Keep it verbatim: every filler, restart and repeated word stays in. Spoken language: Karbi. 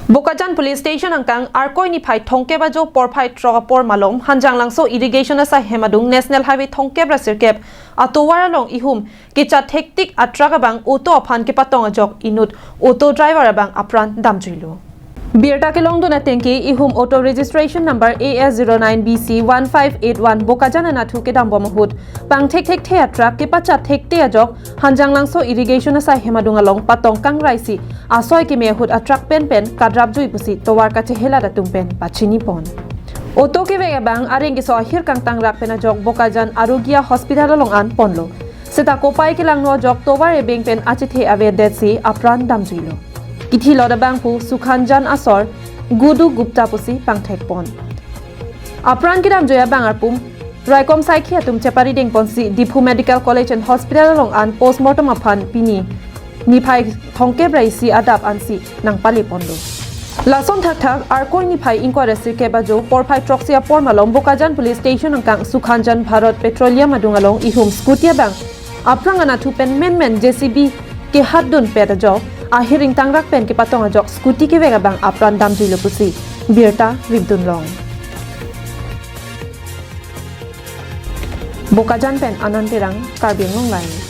Bokajan Police Station angkang Arkoi niphai thomkep ajo porphai throk apor malom Hanjanglangso irrigation asai hem adung National Highway thomkep ra sirkep atovar along ihum kechat thektik atruck abang auto aphan kepatong ajok inut auto driver abang apran damjuilo. Birta kelongdun atengke ihum auto registration number A S zero nine B C one five eight one Bokajan anatthu kedambom ahut pangthek thekthe atruck kepachat thekte ajok Hanjanglangso irrigation asai hem adung along patong kangrai si asoi keme ahut atruck penpen kadrapjui pusi tovar kachehelat atum pen pachinipon. Auto kevek abang areng keso ahir kangtangrak pen ajok Bokajan Arogya Hospital along an ponlo. Seta kopai kelangno ajok tovar ebeng pen achethe avedetsi apran damjuilo. Kithilot abangphu Sukhanjan asor Gudu Gupta pusi pangthekpon. Apran kedamjui abang arpum raikom saikhi atum chepari dengponsi Diphu Medical College and Hospital along an postmortem aphan pini niphai thomkep ra isi adap ansi nangpaleponlo. Lason thakthak Arkoi niphai ingkoi ra sirkep ajo porphai throksi apor malom Bokajan Police Station angkang Sukhanjan Bharat Petroleum adung along ihum scooty abang aphrang anatthu pen menmen J C B kehatdunpet ajok ahir ingtangrak pen kepatong ajok scooty kevek abang apran damjuilo pusi birta ripdunlong. Bokajan pen Anand Terang, Karbi Anglong Live.